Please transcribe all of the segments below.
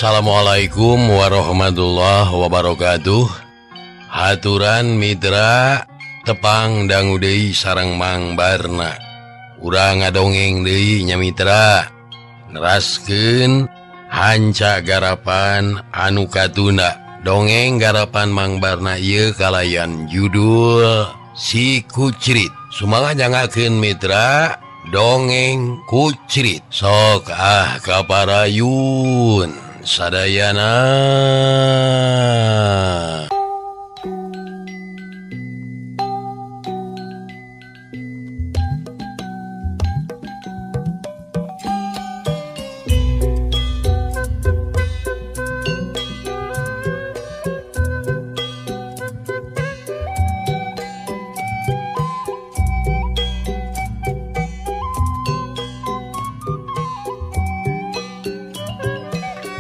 Assalamualaikum warahmatullahi wabarakatuh. Haturan mitra tepang dangu deui sareng Mang Barna. Urang ngadongeng deui nya mitra. Neraskeun hanca garapan anu katunda. Dongeng garapan Mang Barna ieu kalayan judul Si Kucrit. Sumangan nyangakeun mitra dongeng Kucrit. Sok ah kaparayun sadayana.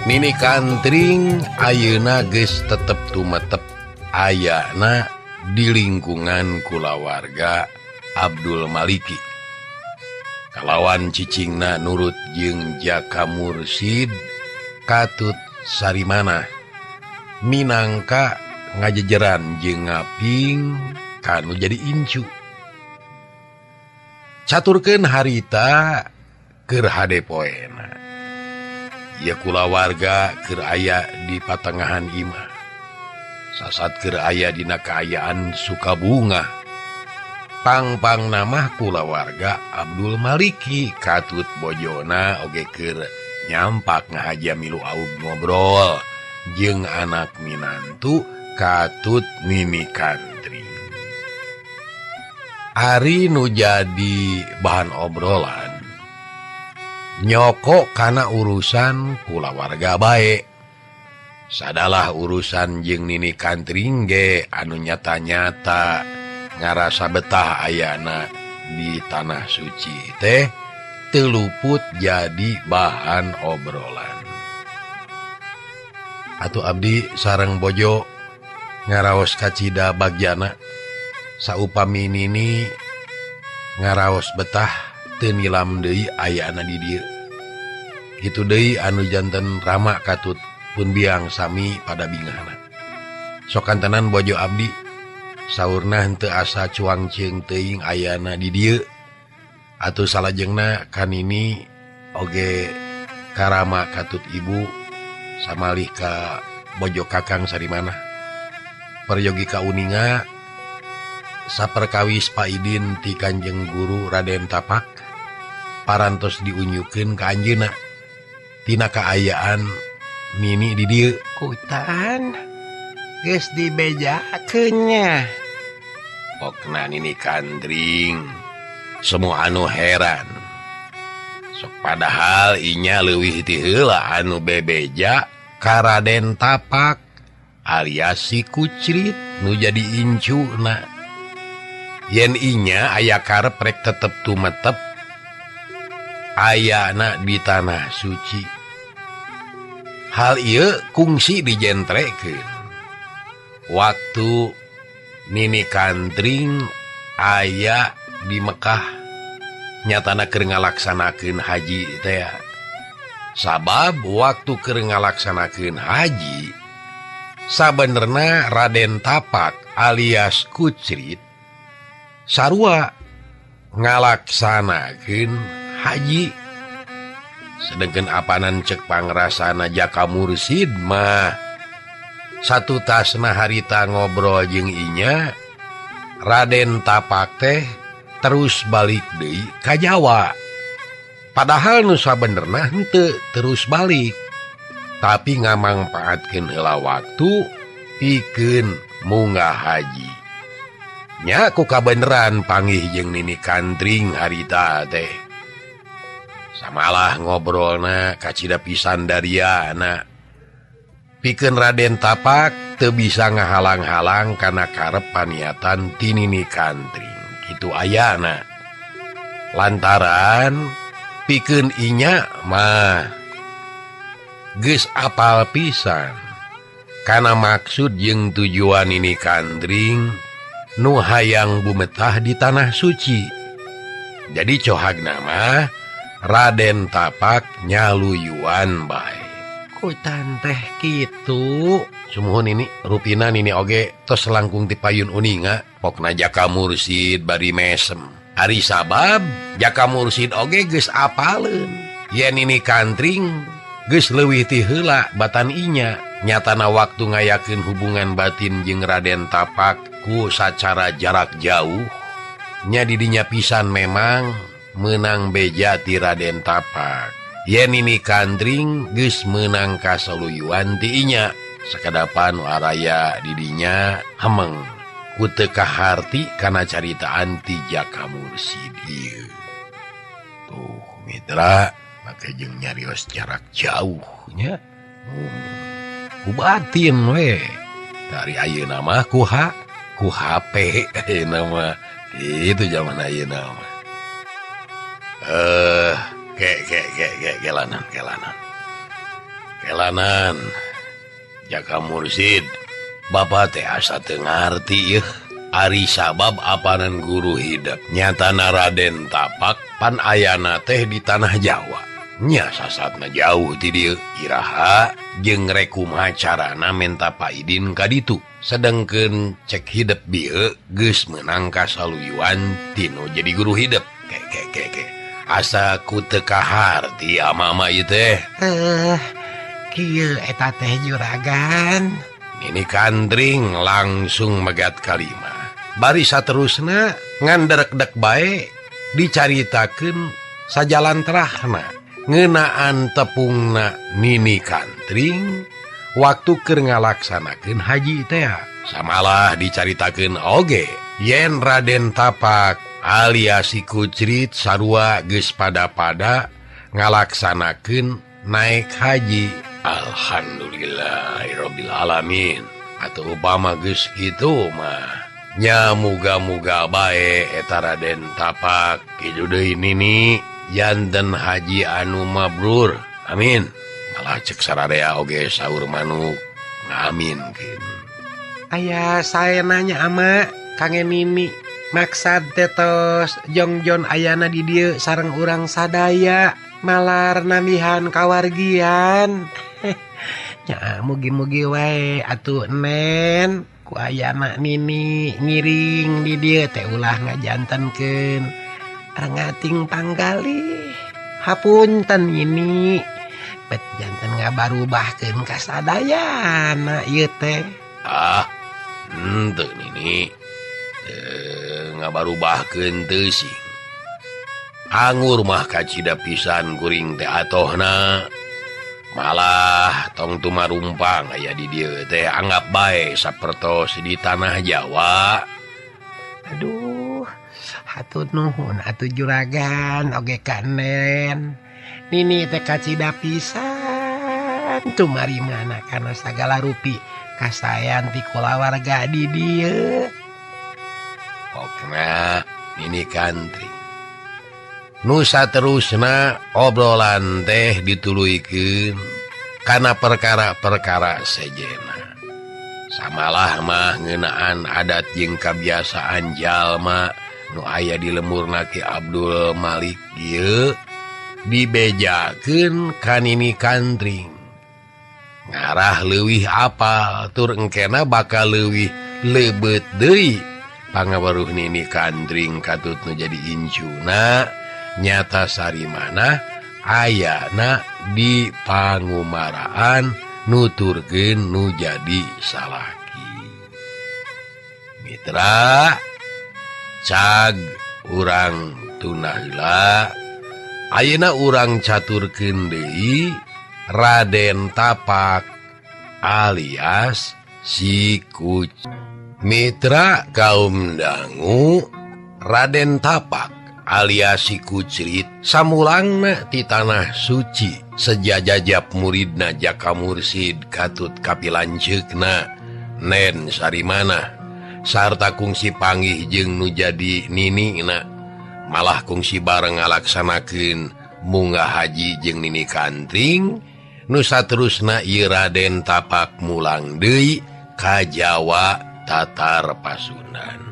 Nini Kantring ayeuna geus tetep tumetep ayana di lingkungan kulawarga Abdul Maliki. Kalawan cicingna nurut jeung Jaka Mursid katut Sarimana minangka ngajejeran jeung ngaping kanu jadi incu. Caturkeun harita keur hade poena. Ya kulawarga keur aya di patengahan imah. Sasat keur aya dina kaayaan Sukabunga. Pangpang namah kulawarga Abdul Maliki katut bojona oge keur nyampak ngahaja milu aub ngobrol jeung anak minantu katut Nini Kantring. Ari nu jadi bahan obrolan nyokok kana urusan kulawarga bae. Sadalah urusan jeung Nini Kantring ge anu nyata-nyata ngarasa betah ayana di tanah suci teh teu luput jadi bahan obrolan. Atuh abdi sareng bojo ngaraos kacida bagjana saupami Nini ngaraos betah teu nilam deui ayana di dieu. Kitu deui anu janten rama katut pun biang sami pada bingahna. Sok kantenan bojo abdi saurna henteu asa cuang ceung teuing ayana di dieu. Atuh salajengna kanini oge karama katut ibu samalih ka bojo kakang Sarimana. Peryogi kauninga saperkawis Paidin ti Kanjeng Guru Raden Tapak parantos diunyukeun ka anjeunna tina kaayaan Nini di dieu. Kutan geus dibejakeun nya. Pokna Nini Kantring semua anu heran. Sok padahal inya leuwih ti heula anu bebeja ka Raden Tapak alias si Kucrit nu jadi incuna. Yen inya aya karep rek tetep tumetep ayana di tanah suci. Hal ieu kungsi dijentrekeun waktu Nini Kantring aya di Mekah nyatana keur ngalaksanakeun haji teh. Sabab waktu keur ngalaksanakeun haji sabenerna Raden Tapak alias Kucrit sarua ngalaksanakeun haji. Sedengkeun apanan cek pangrasana Jaka Mursid mah satu tasna harita ngobrol jeung inya Raden Tapak teh terus balik deui ka Jawa. Padahal nu sabenerna henteu terus balik, tapi ngamangpaatkeun heula waktu pikeun munggah haji. Nya ku kabeneran panggih jeung Nini Kantring harita teh. Samalah ngobrolna kacida pisan dariana. Pikeun Raden Tapak teu bisa ngahalang-halang kana karep paniatan ti Nini Kantring. Kitu ayana. Lantaran pikeun inya mah geus apal pisan kana maksud jeung tujuan Nini Kantring nu hayang bumetah di tanah suci. Jadi cohagna mah Raden Tapak nyaluyuan bae. Kutan teh kitu. Sumuhun ini rupina nini oge tos langkung ti payun uninga pokna Jaka Mursid bari mesem. Ari sabab Jaka Mursid oge geus apaleun yen Nini Kantring geus leuwih ti heula batan inya. Nyatana waktu ngayakeun hubungan batin jeung Raden Tapak ku sacara jarak jauh nya didinya pisan memang menang beja ti Raden Tapak. Yen Nini Kantring geus meunang kasaluyuan ti inya. Sakadapan araya didinya hemeng ku teu kaharti kana caritaan ti Jaka Mursid ieu. Tuh mitra make jeung nyarios jarak jauhnya. Ku batin we. Dari ayeuna mah ku HP ayeuna mah. Itu zaman ayeuna mah. Ke kelanan. Kelanan. Jaka Mursid, Bapak teh asa teu ngarti yeuh. Ari sabab apanan guru hidep. Nyatana Raden Tapak pan ayana teh di tanah Jawa. Nya sasatna jauh ti dieu. Iraha jeung rek kumaha carana menta paidin ka ditu. Sedengkeun cek hidep bieu geus meunang kasaluyuan tinu jadi guru hidep. Ke. Asa ku teu kaharti amama ieu teh. Kieu eta teh juragan. Nini Kantring langsung megat kalima. Bari saterusna nganderekdek bae dicaritakeun sajalan terahna ngeunaan tepungna Nini Kantring waktu keur ngalaksanakeun haji teh. Samalah dicaritakeun oge yen Raden Tapak alias si Kucrit sarua geus pada-pada ngalaksanakeun naik haji. Alhamdulillahirabbil alamin. Atau upama geus kitu mah nya muga-muga bae eta Raden Tapak kitu deui Nini janten haji anu mabrur. Amin. Malah cek sararea oge saur manuk ngaminkeun. Aya saya nanya ama Kang Nini maksad teh tos jongjon ayana di dieu sareng urang sadaya malar namihan kawargian. Nya mugi-mugi wae atuh nen ku ayana Nini ngiring di dieu teh ulah ngajantenkeun rengating panggalih. Hapunten ini bet janten ngabarubahkeun ka sadayana ieu teh. Ah, henteu Nini. Ngabarubahkeun teu sih. Angur mah kacida pisan kuring teh atohna. Malah tong tumarumpang aya di dieu teh anggap bae sapertos di tanah Jawa. Aduh, hatur nuhun atuh juragan oge ka Nen. Nini teh kacida pisan tumarimana kana sagala rupi kasaean ti kulawarga di dieu. Pokna Nini Kantring. Nusa terusna obrolan teh dituluykeun kana perkara-perkara sejena. Samalah mah ngeunaan adat jeung kabiasaan jalma nu aya di lemurna Ki Abdul Malik ieu dibejakeun ka Nini Kantring. Ngarah leuwih apal tur engkena bakal leuwih leubet deui. Pangaweruh Nini Kantring katut nu jadi incuna nyata sarimana ayana di pangumaraan nuturkeun nu jadi salaki. Mitra cag urang tuna heula ayeuna urang caturkeun deui Raden Tapak alias si Kucing. Mitra kaum dangu Raden Tapak alias si Kucrit samulangna ti tanah suci sejajajap muridna Jaka Mursid katut kapilanceukna Nen Sarimana sarta kungsi panggih jeung nu jadi ninina malah kungsi bareng ngalaksanakeun munggah haji jeung Nini Kantring nu saterusna ieu Raden Tapak mulang deui ka Jawa Tatar Pasundan.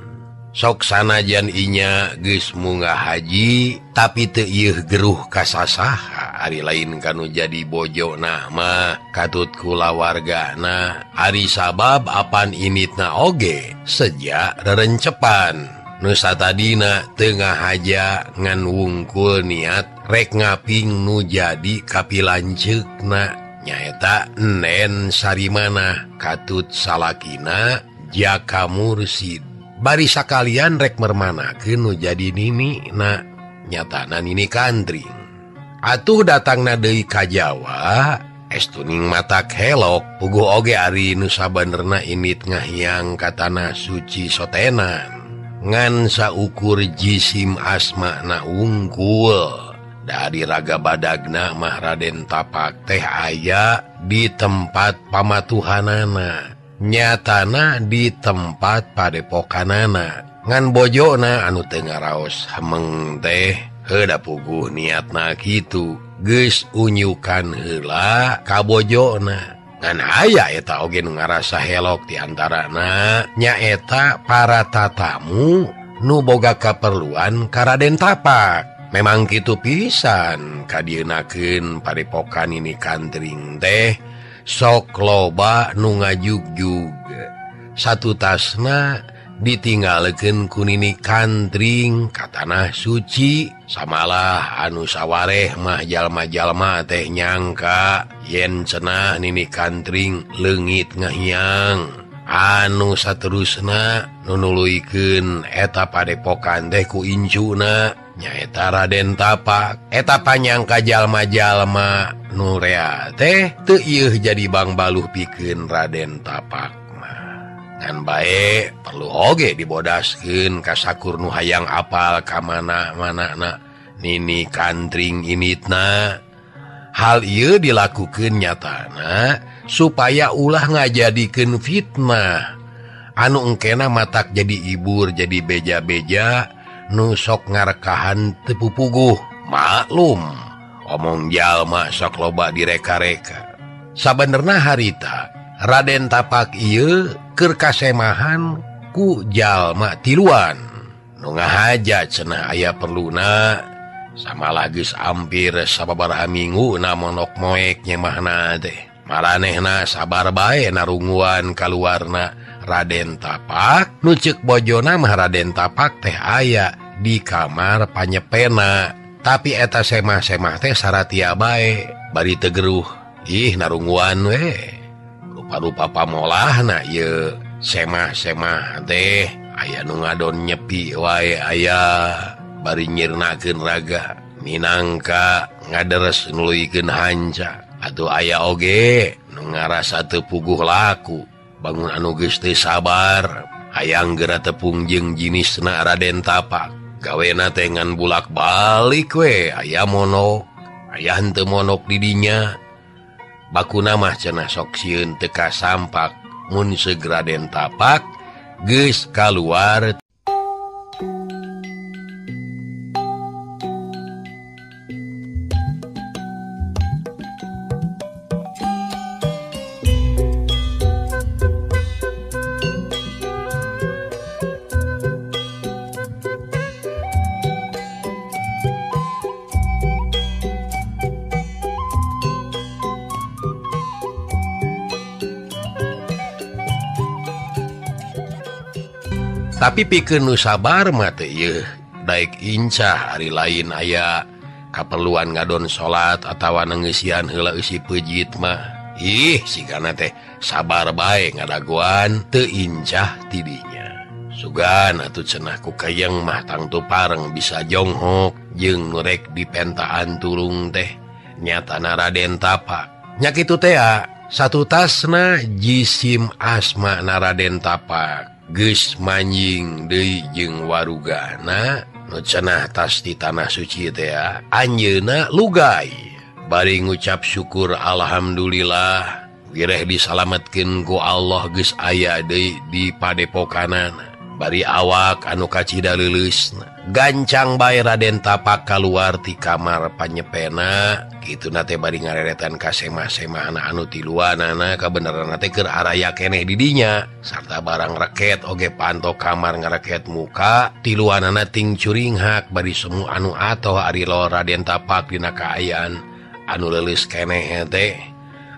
Sok sanajan inya geus munggah haji tapi teu ieuh geruh kasasaha ari lain kanu jadi bojona mah katut kulawargana ari sabab apan initna oge sejak rerencepan nu satadina teu ngahaja ngan wungkul niat rek ngaping nu jadi kapilanceukna nyaeta Nen Sarimana katut salakina Jaka Mursid. Bari sakalian rek mermanakeun nu jadi nini na nyatana Nini Kantring. Atuh datangna deui ka Jawa estuning matak helok puguh oge ari nu sabenerna init ngahiang ka tanah suci sotenan ngan saukur jisim asmana wungkul. Dari raga badagna mah Raden Tapak teh aya di tempat pamatuhanana nyatana di tempat padepokanana ngan bojona anu teu ngaraos hemeng teh heuda puguh niatna kitu geus unyukan heula ka bojona ngan aya eta oge nu ngarasa helok di antarana nyaeta para tatamu nu boga kaperluan ka Raden Tapak. Memang kitu pisan kadieunakeun padepokan Nini Kantring teh sok loba nu ngajugjug satu tasna ditinggalkeun ku Nini Kantring ka tanah suci samalah anu sawareh mah jalma-jalma teh nyangka yen cenah Nini Kantring leungit ngahiang anu saterusna nu nuluykeun eta padepokan teh ku incuna nyaeta Raden Tapak. Eta panyangka jalma-jalma nu rea teh teu ieuh jadi bangbaluh pikeun Raden Tapak mah. Ngan bae perlu oge dibodaskeun ka sakur nu hayang apal ka mana-manana Nini Kantring initna. Hal ieu dilakukeun nyatana supaya ulah ngajadikeun fitnah anu engkena matak jadi ibur jadi beja-beja nu sok ngarekahan teu pupuguh. Maklum omong jalma sok loba direka-reka. Sabenerna harita Raden Tapak ieu keur kasemahan ku jalma tiluan nu ngahaja cenah aya perluna samalah geus ampir sababaraha minggu na monok moek nyemahna teh. Maranehna sabar bae narunguan kaluarna Raden Tapak nu ceuk bojona mah Raden Tapak teh aya di kamar panyepena tapi eta semah-semah teh saratia bae bari teu geruh. Ih narunguan we rupa-rupa pamolahna ieu semah-semah teh aya nu ngadon nyepi wae aya bari nyirnakeun raga minangka ngaderes nuluykeun hanca atuh aya oge nu ngarasa teu puguh laku bangun anu geus teu sabar hayang geura tepung jeung jinisna Raden Tapak gawena teh ngan bulak-balik we aya monok aya henteu monok di dinya bakuna mah cenah sok sieun teu kasampak mun seug Raden Tapak geus kaluar. Tapi pikeun nu sabar mah teh ieu daek incah ari lain aya kaperluan ngadon salat atawa nengeusian heula eusi peujit mah. Ih sigana teh sabar bae ngadagoan teu incah tidinya. Sugan atuh cenah ku kayang mah tangtu pareng bisa jonghok jeung nu rek dipentaan tulung teh nyatana Raden Tapak. Nya kitu teh satu tasna jisim asma na Raden Tapak geus manjing deui jeung warugana nu cenah tas di tanah suci teh anjeunna lugai bari ngucap syukur alhamdulillah Wireh disalametkeun ku Allah geus aya deui di padepokanana. Bari awak anu kacida leuleusna. Gancang bae Raden Tapak kaluar ti kamar panyepena. Kituna teh bari ngareretan ka semah-semahna anu tiluanana kabeneranna teh keur araya keneh di dinya. Sarta barang reket oge panto kamar ngareket muka tiluanana ting curinghak bari semu anu atoh ari lor Raden Tapak dina kaayaan anu leuleus keneh teh.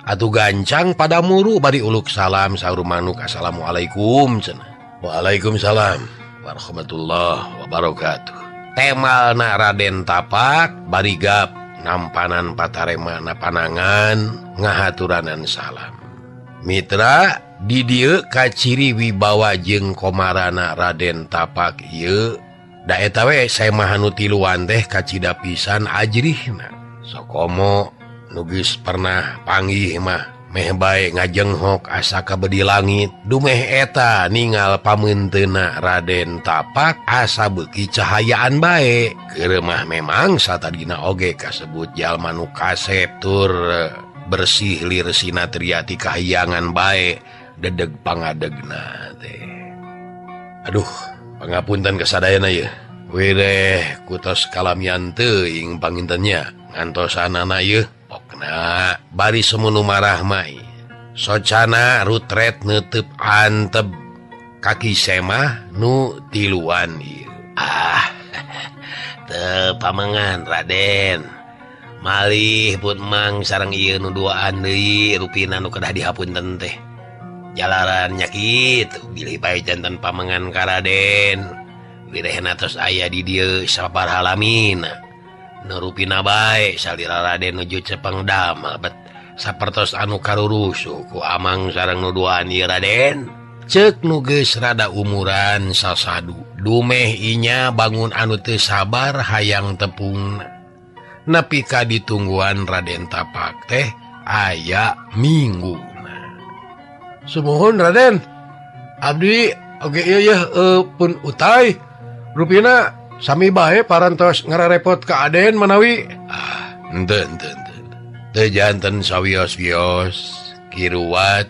Atuh gancang pada muru bari uluk salam saur manuk assalamualaikum cenah. Waalaikumsalam warahmatullahi wabarakatuh. Temalna Raden Tapak bari gap nampanan pataremana panangan ngahaturanan salam. Mitra di dieu kaciri wibawa jeung komarana Raden Tapak ieu da eta we semah anu tiluan teh kacida pisan ajrihna. Sokomo nu geus pernah panggih mah meh bae ngajenghok asa kabedi langit dumeh eta ningal pameunteuna Raden Tapak asa beuki cahayaan bae. Keureuh memang satadina oge kasebut jalma nu kasep tur bersih lir sinatria ti kahiyangan bae dedeg pangadegna teh. Aduh, pangapunten kasadayana yeuh. Wireh kutos kalamian teuing pangintennya ngantosanana yeuh. Pokna bari semunu marah mai socana rutret neuteub anteb kaki semah nu tiluan ieu. Ah, teu pamengan Raden. Malih pun mang sareng ieu nu duaan deui rupina nu kedah dihapunten teh. Jalaran nya kitu bilih bae janten pamengan ka Raden. Wirehna tos aya di dieu sabaraha lamina. Nu rupina bae salira Raden nuju cepeng damel bet sapertos anu karurusuh ku amang sareng nu duaan ieu Raden. Ceuk nu geus rada umuran sasadu dumeh inya bangun anu teu sabar hayang tepungna. Nepi ka ditungguan Raden Tapak teh aya mingguna. Sumuhun Raden, abdi oge ieu yeuh pun utai rupina sami bae parantos ngararepot ka Aden manawi. Ah, henteu henteu henteu. Teu janten sawios-wios kiruat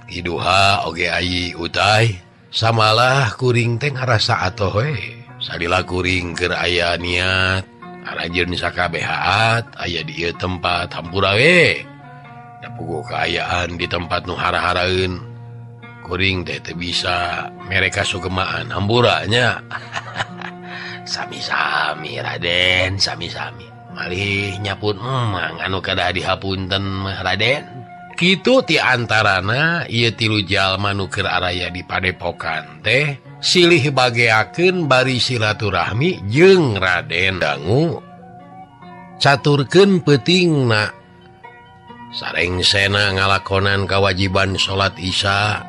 kiduha oge ayi utai samalah kuring teh ngarasa atoh we. Salila kuring keur aya niat aranjeun sakabehaat aya di ieu tempat hampura we. Da puguh kaayaan di tempat nu hara-haraeun kuring teh teu bisa mere kasugemaan hampura nya. Sami-sami Raden, sami-sami. Malih nyapun emang anu kedah dihapunten mah Raden. Kitu ti antarana ieu tilu jalma nu keur araya di padepokan teh silih bageakeun bari silaturahmi jeung Raden Dangu. Caturkeun peutingna sarengsena ngalakonan kawajiban salat Isya.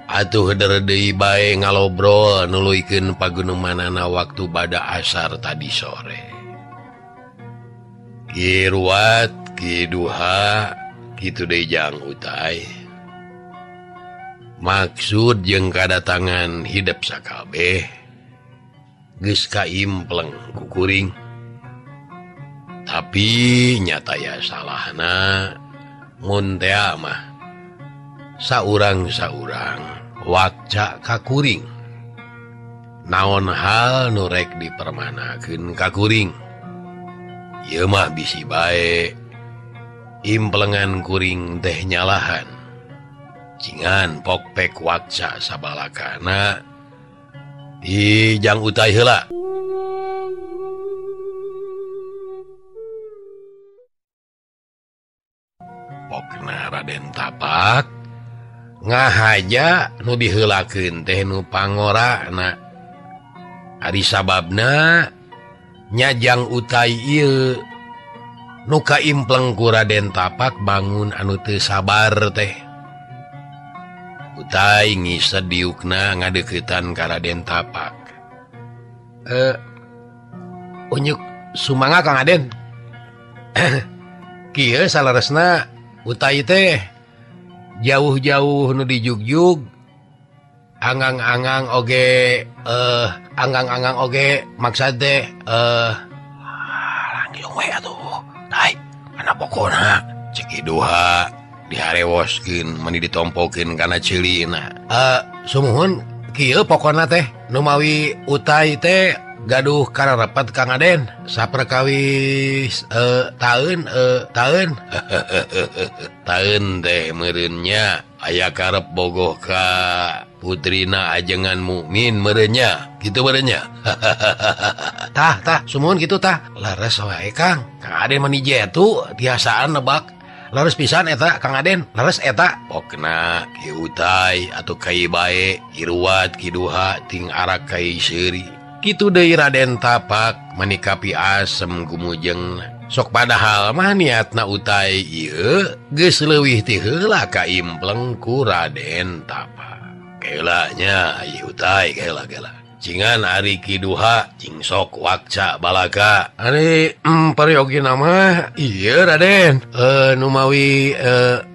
Atuh heuder deui bae ngalobrol nuluykeun pagunemanana waktu bada asar tadi sore. Ki Ruat, Ki Duha, kitu deui jang utai. Maksud jeung kadatangan hidep sakabeh geus kaimpleng ku kuring. Tapi nyata ya salahna mun tea mah saurang-saurang wakca ka kuring. Naon hal nu rek dipermanakeun ka kuring. Ieu mah bisi bae implengan kuring teh nyalahan. Cingan pokpek wakca sabalakana di jang utai heula. Pokna Raden Tapak ngahaja nu diheulakeun teh nu pangorana. Ari sababna nyajang utai ieu nu kaimpleng ku Raden Tapak bangun anu teu sabar teh. Utai ngised diukna ngadeuketan ka Raden Tapak. Unyuk sumangga Kang Aden. Kieu saleresna utai teh jauh-jauh nu dijugjug angang-angang oge angang-angang oge maksad teh langjung we atuh. Dai, kana pokona cek Duha Diharewoskeun meni ditompokeun kana ceulina. Sumuhun kieu pokona teh numawi utai teh gaduh kararepet Kang Aden saperkawis taun taun taun teh meureunnya aya karep bogoh ka putrina ajengan mukmin meureunnya kitu meureunnya. Tah tah sumuhun kitu tah leres wae Kang. Kang Aden mani jetu tiasaan nebak leres pisan eta Kang Aden leres eta pokna ki utai atau kai bae iruat ki duha ting arak kai seuri kitu deui Raden Tapak menikapi asem gumujeng sok padahal mah niatna utai ieu geus leuwih ti heula kaimpleng ku Raden Tapak. Keula nya ieu utai keula keula cingan ari ki duha cing sok wakca balaka ari peryogi nama ieu Raden numawi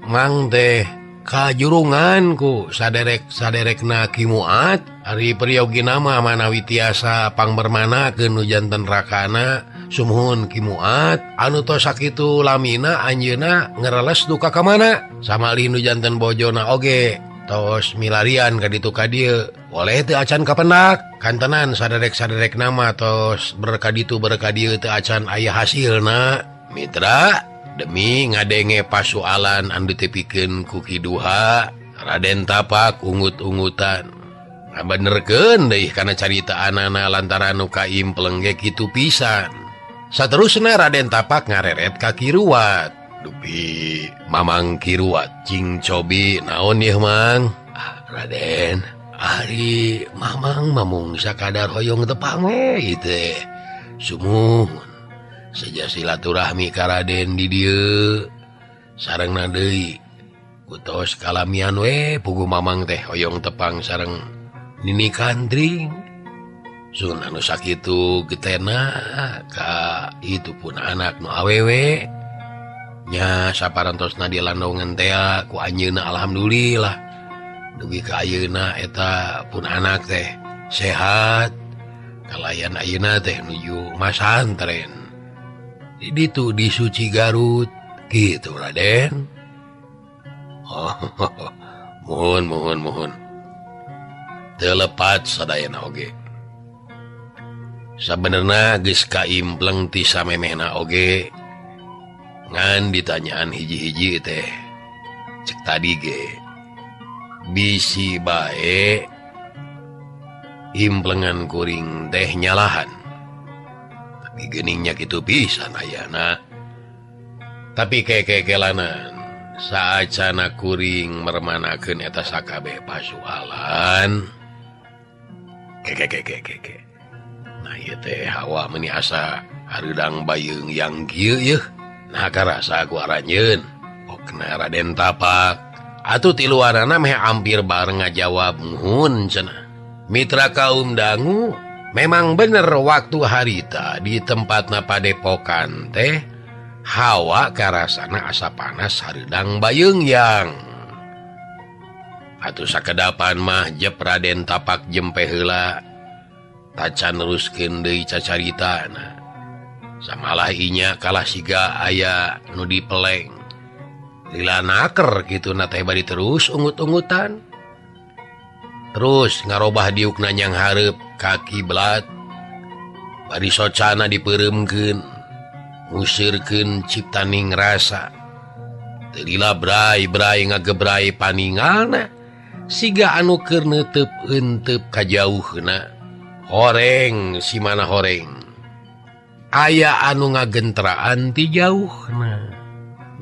mang teh kajurungan ku saderek-saderekna Ki Muat ari peryogi nama manawi tiasa pangbermanakeun nu janten rakana sumuhun Ki Muat anu tos sakitu lamina anjeunna ngereles duka ka mana samalih nu janten bojona oge tos milarian ka ditu ka dieu oleh teu acan kapendak kantenan saderek-saderek nama tos berkaditu berkadieu teu acan aya hasilna. Mitra demi ngadenge pasualan anu ditepikeun ku Ki Duha Raden Tapak ungut-ungutan ngabenerkeun deui kana caritaanana lantaran nu kaimpleng ge kitu pisan. Saterusna Raden Tapak ngareret ka Ki Ruwat dupi Mamang Ki Ruwat cing cobi naon yeuh Mang. Raden ari Mamang mamung sakadar hoyong tepang we ieu teh sumuhun seja silaturahmi ka Raden di dieu sarengna deui kutos kalamian we puguh Mamang teh hoyong tepang sareng Nini Kantring sun anu sakitu getena ka itu pun anak nu awewe nya saparantosna dilandongan tea ku anjeunna alhamdulillah dugi ka ayeuna eta pun anak teh sehat kalayan ayeuna teh nuju masantren di ditu di Suci Garut gitu Raden. Oh, mohon mohon mohon teu lepat sadayana oge sabenerna geus kaimpleng ti samemehna oge ngan ditanyaan hiji-hiji teh cek tadi ge bisi bae implengan kuring teh nyalahan tapi geningnya kitu pisan ayana tapi kekekelanan saacana kuring mermanakeun eta sakabeh pasualan kekekekekeke. Nah ieu teh hawa meuni asa hareudang bayeung yang kieu yeuh. Nah karasa ku aranjeun pokna Raden Tapak atuh tiluaranna meh hampir bareng ngajawab muhun cenah. Mitra kaum dangu memang bener waktu harita di tempatna padepokan teh hawa karasana asa panas hareudang bayeung yang. Atuh sakedapan mah jep Raden Tapak jempe heula tacan neruskeun deui cacaritana. Samalah inya kalah siga aya nu dipeleng. Lila naker kitu na teh bari terus ungut-ungutan. Terus ngarobah diukna nyang hareup ka kiblat. Bari socana dipeureumkeun, ngusirkeun ciptaning rasa. Teu lila brai-brai ngagebrai paningalna siga anu keur neuteup-euteup ka jauhna. Horeng si mana horeng. Aya anu ngagentraan ti jauhna.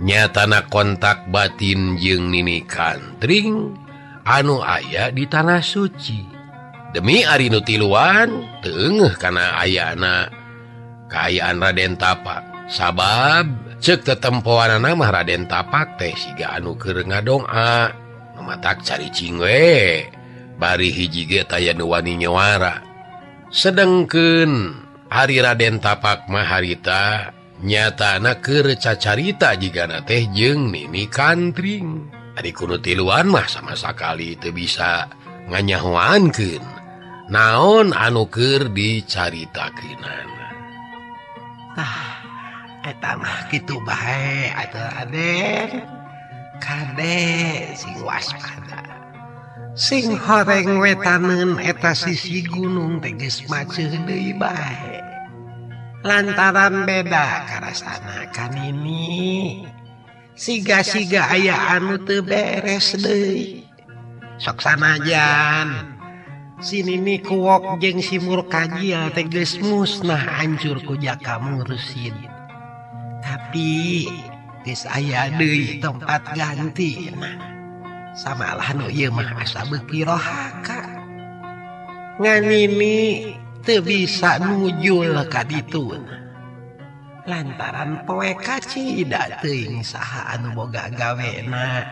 Nyatana kontak batin jeung Nini Kantring anu aya di tanah suci. Demi ari nu tiluan teu eungeuh kana ayana kaayaan Raden Tapak. Sabab ceuk tetempoanana mah Raden Tapak teh siga anu keur ngadonga nu matak caricing we bari hiji ge taya nu wani nyawara. Sedengkeun ari Raden Tapak mah harita nyatana keur cacarita jigana teh jeung Nini Kantring. Ari kudu tiluan mah sama sakali teu bisa nganyahoankeun naon anu keur dicaritakeunana. Tah eta mah kitu bae atuh Aden. Kade sing waspada. Sing horeng wetaneun eta sisi gunung teh geus maceuh deui bae. Lantaran beda karasana kanini. Siga-siga aya anu teu beres deui. Sok sanajan si Nini Kuwok jeung si Murkajil teh geus musnah hancur ku Jaka Mursid. Tapi geus aya deui tempat gantina. Samalah nu ieu mah asa beuki rohaka. Ngan Nini teu bisa nujul ka dituna. Lantaran poe kacida teuing saha anu boga gawena.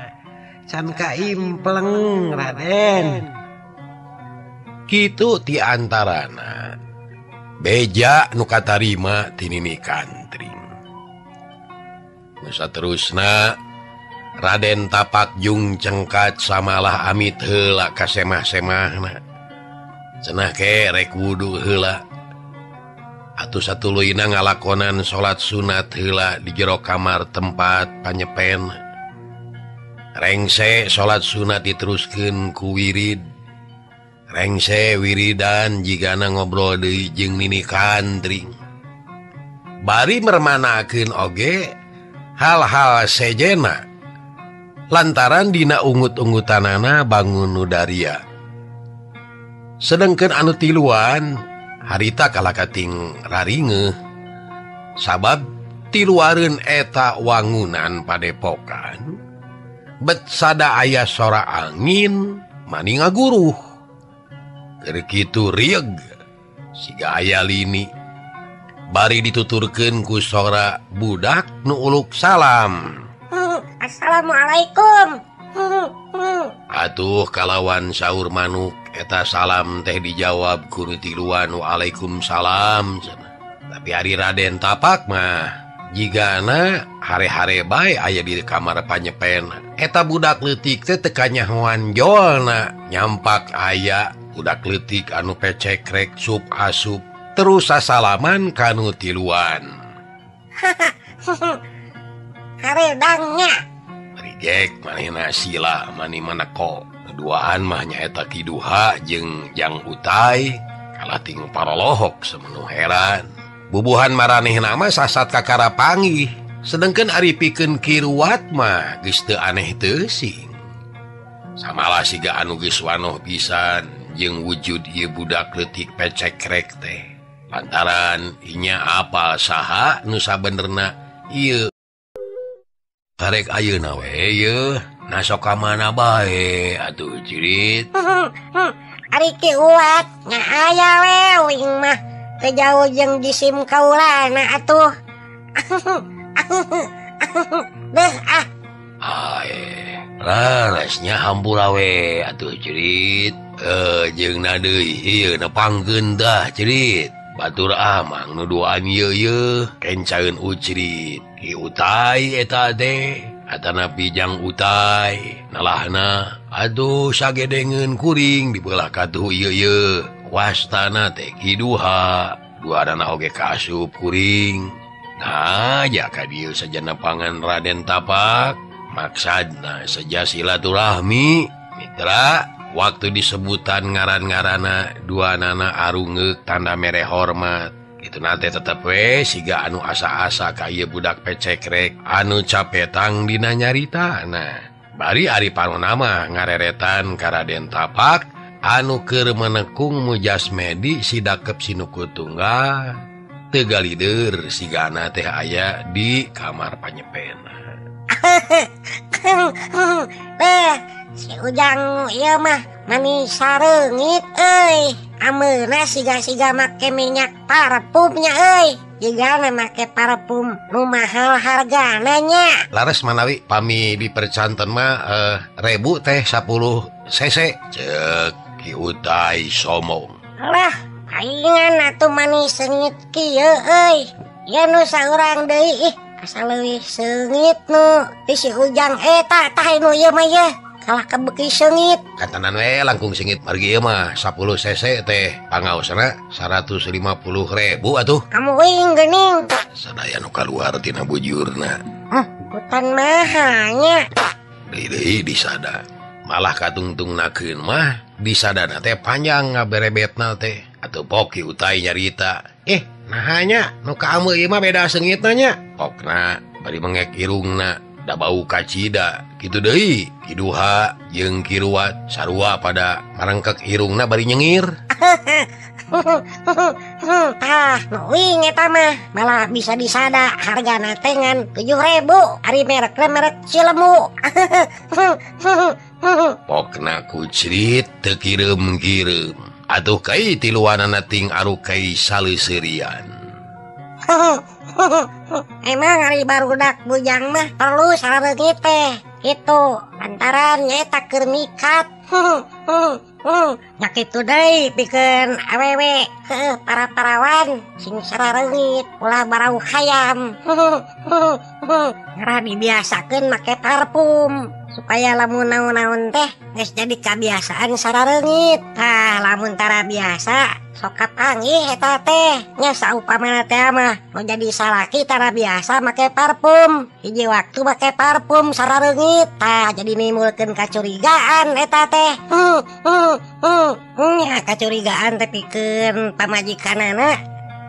Can kaimpleng Raden. Kitu ti antarana beja nu katarima ti Nini Kantring. Nu saterusna Raden Tapak jung cengkat samalah amit heula ka semah-semahna. Cenah ke rek wudu heula. Atuh satuluyna ngalakonan salat sunat heula di jero kamar tempat panyepen. Rengse salat sunat diteruskeun ku wirid. Rengse wiridan jigana ngobrol deui jeung Nini Kantring. Bari mermanakeun oge hal-hal sejena. Lantaran dina ungut-ungutanana bangun nu daria. Sedengkeun anu tiluan harita kalakating raringeuh. Sabab tiluareun eta wangunan padepokan bet sada aya sora angin mani ngaguruh. Keur kitu rieug siga aya lini. Bari dituturkeun ku sora budak nu uluk salam. Assalamualaikum. Atuh kalawan saur manuk eta salam teh dijawab ku nu tiluan waalaikumsalam. Tapi ari Raden Tapak mah jigana hare-hare bae aya di kamar panyepen. Eta budak leutik teh teu kanyahoan jolna, nyampak aya budak leutik anu pecekrek sup asup terus sasalaman ka nu tiluan. Haredangnya. Rijek manehna sila mani maneko. Duaan mah nyaeta Ki Duha jeung Jang Utai kalating paralohok semenuh heran. Bubuhan maranehna mah sasat kakara panggih. Sedengkeun ari pikeun Ki Ruwat mah geus teu aneh teuing. Samalah siga anu geus wanoh pisan jeung wujud ieu budak leutik pecekrek teh. Lantaran inya apal saha nu sabenerna ieu. Karek ayeuna we yeuh, na sok ka mana bae atuh cirit. Ari Ki Uwat nya aya we uing mah teu jauh jeung jisim kaulana atuh. Deh ah. Ae, raresnya hampura we atuh cirit. Jeung na deui ieu nepangkeun tah cirit. Batur amang nu duaan ieu yeuh kencaeun ucrit. Ki Utai eta teh atanapi Jang Utai nalahna aduh sagedengeun kuring dibelah katuh ieu yeuh wastana teh Ki Duha duanana oge kaasup kuring. Nah ja ka dieu sajana pangan Raden Tapak maksadna seja silaturahmi mitra. Waktu disebutan ngaran-ngarana duanana arungeuk tanda mere hormat. Itu nate tetep we siga anu asa-asa ka ieu budak pecekrek anu capetang dina nyaritana. Bari ari panona mah ngareretan ka Raden Tapak anu keur menekung mujasmedi sidakep sinuku tunggal teu galider sigana teh aya di kamar panyepena. Si Ujang ieu mah mani sareungit euy. Ameuna siga-siga make minyak parfumnya euy. Jigana make parfum nu mahal hargana nya. Lares manawi pami dipercanten mah rebu teh 10 cc. Ceuk Ki Utai somong. Lah, palingan atuh mani seungit kieu euy. Ya nu saurang deui ih asa leuwih seungit nu ti si Ujang eta tah nu ieu mah ye. Kalah kebeki seungit. Katanan we langkung seungit margi ieu mah 10 cc teh pangaosna 150.000 atuh. Kamu uing geuning. Sadaya nu kaluar tina bujurna. Hutan mahanya. Deui disada. Malah katungtungnakeun mah disadana teh panjang ngaberebetna teh. Atuh pok Ki Utai nyarita. Nah nya nu ka ameu ieu mah beda seungitna nya. Pokna bari mengek irungna da bau kacida. Kitu deui Ki Duha jeung Ki Ruwat sarua pada marengkek irungna bari nyengir. Tah, nu uing eta mah malah bisa disada hargana teh ngan 7.000 ari merekna merek Cilemu. Pokna kucrit teu kireum-kireum. Atuh kai tiluanana ting arukai saleuserian. Emang ari barudak bujang mah perlu saleungit teh. Kitu lantaran nyaeta keur mikat. Nya kitu deui pikeun awewe heuh para parawan sing sarareungit ulah barau hayam. Ngarah dibiasakeun make parfum supaya lamun naon-naon teh geus jadi kabiasaan sarareungit. Tah lamun tara biasa sok kapanggih eta teh nya saupamana teh mah nu jadi salaki tara biasa make parfum hiji waktu make parfum sarareungit tah jadi nimbulkeun kacurigaan eta teh. Nya kacurigaan teh pikeun pamajikanana.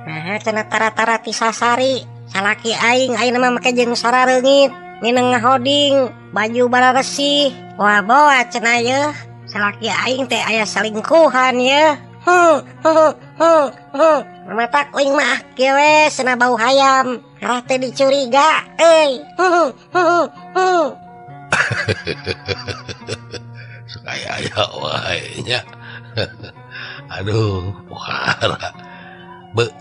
Nah cenah tara-tara ti sasari salaki aing ayeuna mah make jeung sarareungit mineng ngahoding baju bararesih wah boa cenah yeuh salaki aing teh aya selingkuhan yeuh. Matak uing mah kieu we cenah bau hayam ngarah teh dicuriga euy. Supaya aya wae nya. Aduh, pohara. Be,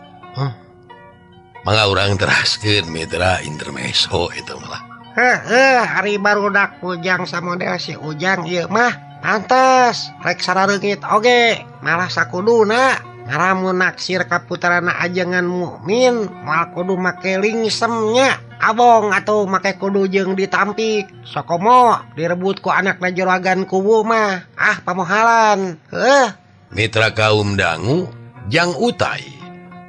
mangga urang teraskeun mitra intermeso itu malah. Heuh, ari barudak bujang samodel si Ujang ieu mah pantes rek sarareungit oge malah sakuduna ngaramun naksir ka putrana ajengan mukmin moal kudu make lingsemnya abong atau make kudu jeung ditampik sokomo direbut ku anakna juragan kubu mah ah pamohalan. Heuh mitra kaum dangu jang Utai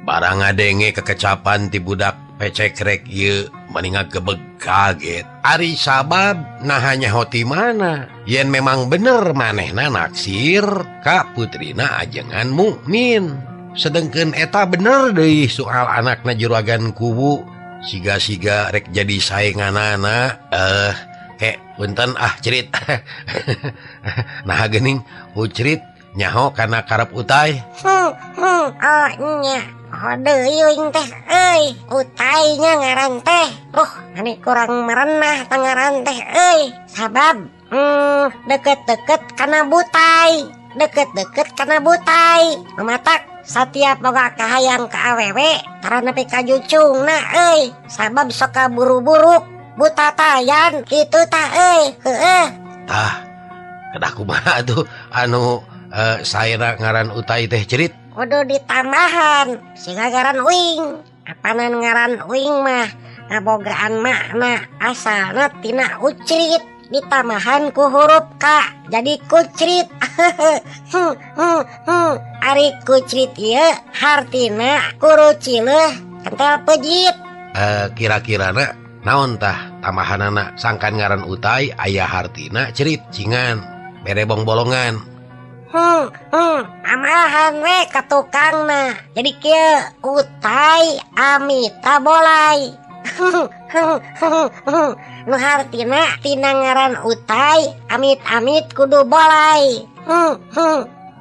barang ngadenge kekecapan ti budak pecekrek ieu mendingan gebeg kaget. Ari sabab naha nyaho ti mana yen memang bener manehna naksir ka putrina ajengan mukmin sedengkeun eta bener deui soal anakna juragan kubu siga-siga rek jadi saenganana. Kek punten ah cerit. Nah geuning ucrit nyaho kana karep Utai. Oh nya deui uing teh euy Utai nya ngaran teh mani kurang merenah tangaran teh euy sabab deket-deket kana butai deket-deket kana butai mamatak satiap boga kahayang ka awewe tara nepi ka jucungna euy sabab sok kaburu-buru butatayan kitu tah euy. Heueuh tah kedah kumaha tuh anu saena ngaran Utai teh cerit kudu ditambahan siga ngaran uing apanan ngaran uing mah ngabogaan makna asalna tina ucrit ditambahan ku huruf K jadi kucrit. Ari kucrit ieu hartina kurucileuh kentel pejit. Kira-kirana naon tah tambahanana sangkan ngaran Utai aya hartina cerit cingan bere bong-bolongan. Amahan we ka tukangna jadi kieu Utai amita bolai. Nu hartina tina ngaran Utai amit-amit kudu bolai.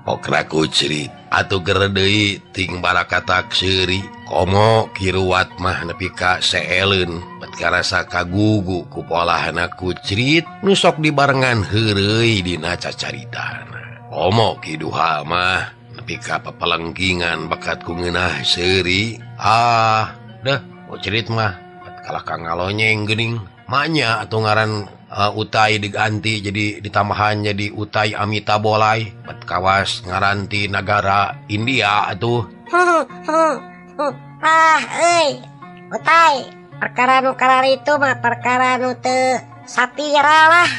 Pokna kucrit atuh geredeui ting barakatak seuri komo Ki Ruwat mah nepi ka seeleun bet karasa kagugu ku polahna kucrit nu sok dibarengan heureuy dina cacaritana. Komo Ki Duha mah nepi ka papalengkingan bakat ku ngeunah seuri. Ah deh kucrit mah bet kalah ka ngalonyeng geuning manya atuh ngaran Utai diganti jadi ditambahan jadi Utai Amita Bolai bet kawas ngaranti nagara India atuh. Ah euy Utai perkara nu kararitu mah perkara nu teu sapira lah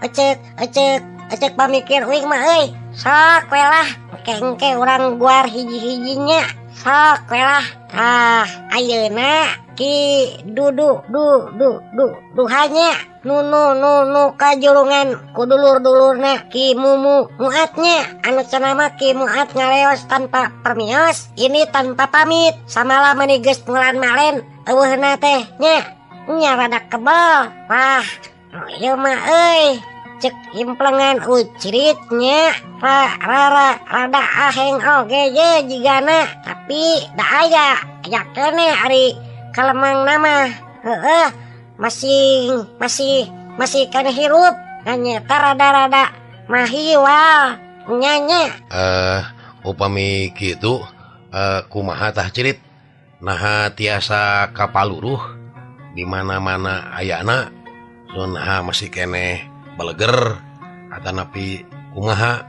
ecek ecek ecek pamikir uing mah euy sok we lah engke urang guar hiji-hijinya sok we lah. Tah ayeuna Ki Dudu du du du duhanya Nu nu nu nu kajulungan ku dulur-dulurna Ki Mumu Muatnya anu cenah mah Ki Muat ngaleos tanpa permios ini tanpa pamit samalah mani geus mulan malen eueuhna teh nya nya rada kebal wah ieu mah euy cek implengan ucritnya rara rada aheng oge ye jigana tapi da aya aya keneh ari kalemang nama heueuh masih keneh hirup nanyeta rada-rada mahiwal nyanya upami kitu kumaha tah cerit naha tiasa kapaluruh di mana-mana ayana sunha masih keneh beleger atanapi kumaha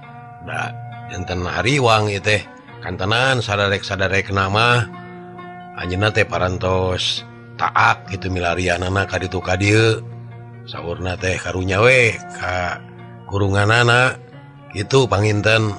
da janten hariwang ieu teh kantenan sadarek-sadarek nama anjeunna teh parantos taak gitu milarianana ka ditu ka dieu saurna teh karunya we ka kurunganana kitu panginten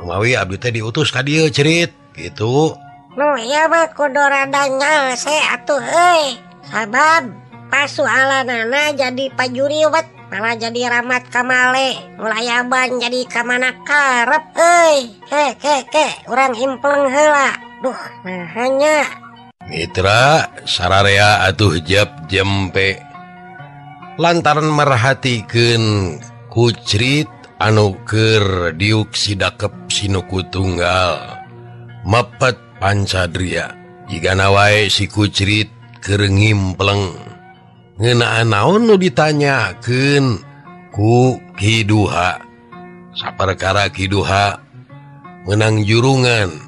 mawi abdi teh diutus ka dieu cerit kitu nu ieu mah kudu rada nyalse atuh euy sabab pasualanana jadi pajuriwet malah jadi ramat kamale mulayaban jadi kamana karep euy ke ke ke urang impleng heula duh nah hanya Mitra sararea atuh jap jempe lantaran merhatikeun kucrit anu keur diuk sidakep sinuku tunggal mepet pancadria jigana wae si kucrit keur ngimpleng ngeunaan naon nu ditanyakeun ku Ki Duha saperkara Ki Duha meunang jurungan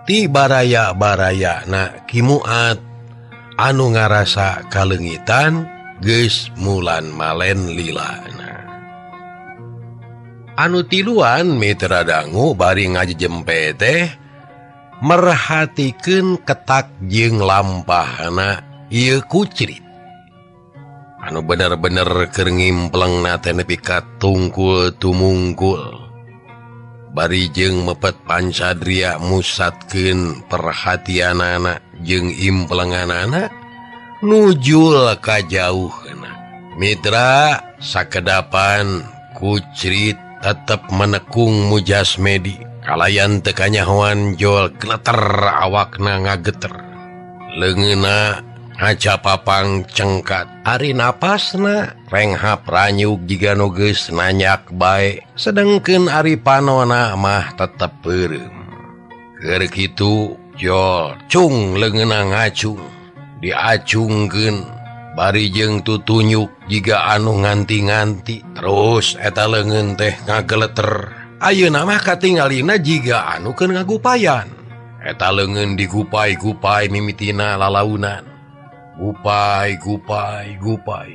ti baraya-baraya na Ki Muat anu ngarasa kalengitan geus mulan malen lilana anu tiluan mitra dangu bari ngajejempe teh merhatikeun ketak jeung lampahna ieu kucrit anu bener-bener keur ngimplengna teh nepi ka tungkul tumungkul bari jeung mepet pancadria musatkeun perhatianana jeung implenganana nujul ka jauhna mitra sakedapan kucrit tetep menekung mujasmedi kalayan teu kanyahoan jol gleter awakna ngageter leungeunna ngaca papang cengkat ari napasna renghap ranyuk jiga nu geus nanyak bae sedengkeun ari panona mah tetep peureum keur kitu jol cung leungeunna ngacung diacungkeun bari jeung tutunyuk jiga anu nganti-nganti terus eta leungeun teh ngageleter ayeuna mah katingalina jiga anu keur ngagupayan eta leungeun digupai-gupai mimitina lalaunan gupai gupai gupai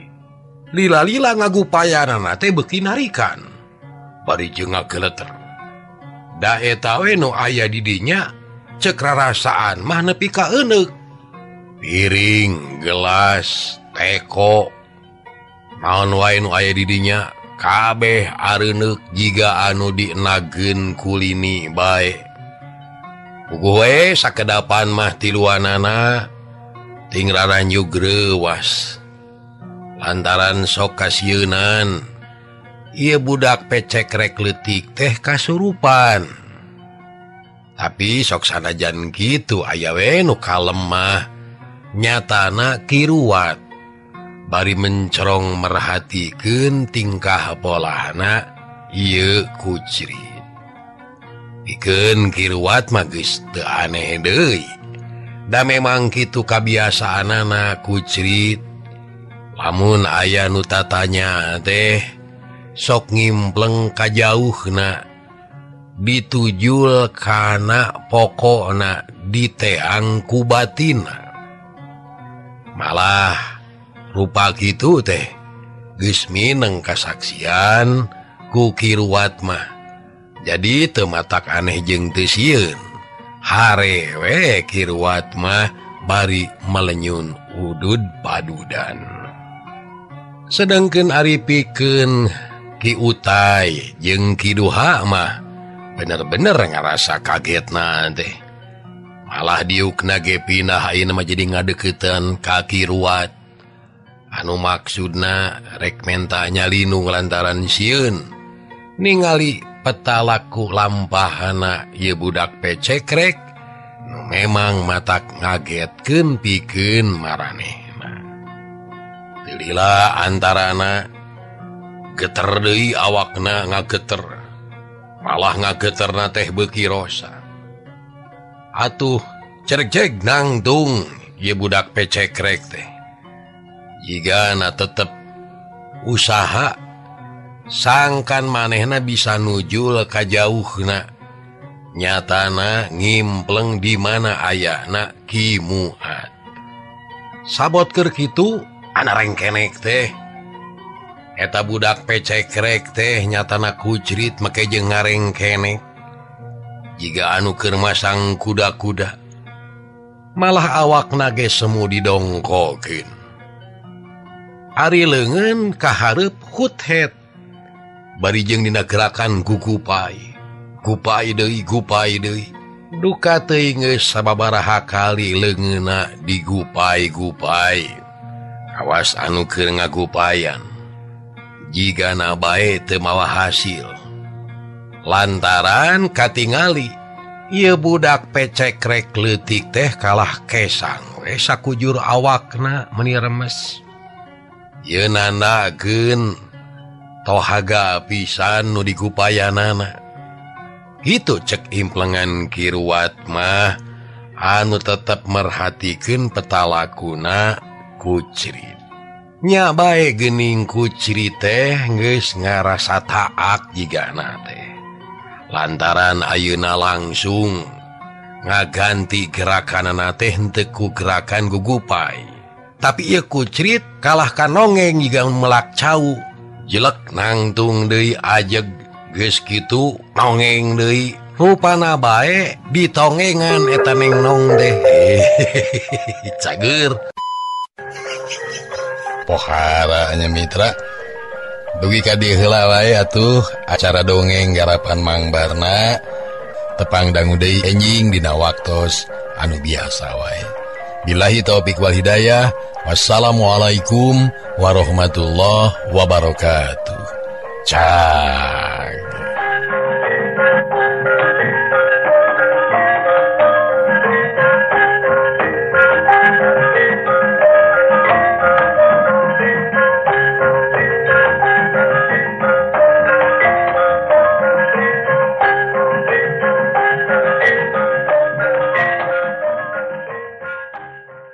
lila-lila ngagupayanana teh beuki narikan bari jeung ngageleter da eta we nu aya di dinya ceuk rarasaan mah nepi ka euneuk piring gelas teko naon wae nu aya di dinya kabeh areuneuk jiga anu dienageun kulini bae puguh we sakedapan mah tiluanana ting raranyug reuwas lantaran sok kasieunan ieu budak pecekrek leutik teh kasurupan tapi sok sanajan kitu aya we nu kalemah nyatana kiruat bari mencerong merhatikeun tingkah polahna ieu kucrit pikeun kiruat mah geus teu aneh deui da memang kitu kabiasaanana kucrit lamun aya nu tatanya teh sok ngimpleng ka jauhna ditujul kana pokokna diteang ku batina malah rupa kitu teh geus mineng kasaksian ku kiruat mah jadi teu matak aneh jeung teu sieun hare we kiruat mah bari melenyun udud padudan sedangkeun ari pikeun Ki Utai jeung Ki Duha mah bener-bener ngarasa kagetna teh malah diukna ge pindah ayeuna mah jadi ngadeukeutan ka Ki Ruat Anu maksudna rek menta nyalindung lantaran sieun ningali petalaku lampahana ieu budak pecekrek nu memang matak ngagetkeun pikeun maranehna. Teu lila antarana geter deui awakna ngageter, malah ngageterna teh beuki rosa. Atuh cerjeg nangtung ieu budak pecekrek teh. Jigana tetep usaha sangkan manehna bisa nujul ka jauhna, nyatana ngimpleng di mana ayana Ki Muat. Sabot keur kitu ana rengkenek teh. Eta budak pecekrek teh nyatana kucrit make jeung ngarengkenek. Jiga anu keur masang kuda-kuda, malah awakna ge semu didongkokeun. Ari leungeun kahareup huthet bari jeung dina gerakan gugupai, gupai deui gupai deui. Duka teuing geus sababaraha kali leungeunna digupai-gupai. Awas anu keur ngagupayan jigana bae teu mawa hasil. Lantaran katingali ieu budak pecekrek leutik teh kalah kesang we sakujur awakna meuni remes. Ieu nandakeun tohaga pisan nu digupayanana. Kitu cek implengan Ki Ruwat mah anu tetep merhatikeun petalakuna kucrit. Nya bae geuning kucrit teh geus ngarasa taak jigana teh. Lantaran ayeuna langsung ngaganti gerakanana teh henteu ku gerakan gugupai. Tapi ieu kucrit kalah ka nongeng jiga melak cau. Jelek nangtung deui ajeg geus kitu nongeng deui. Rupana bae ditongengan eta neng nong teh. Cager. Pohara nya mitra. Dugi ka dieu heula wae atuh acara dongeng garapan Mang Barna. Tepang dangu deui enjing dina waktos anu biasa wae. Billahi taufik wal hidayah. Wassalamualaikum warahmatullahi wabarakatuh. Cag.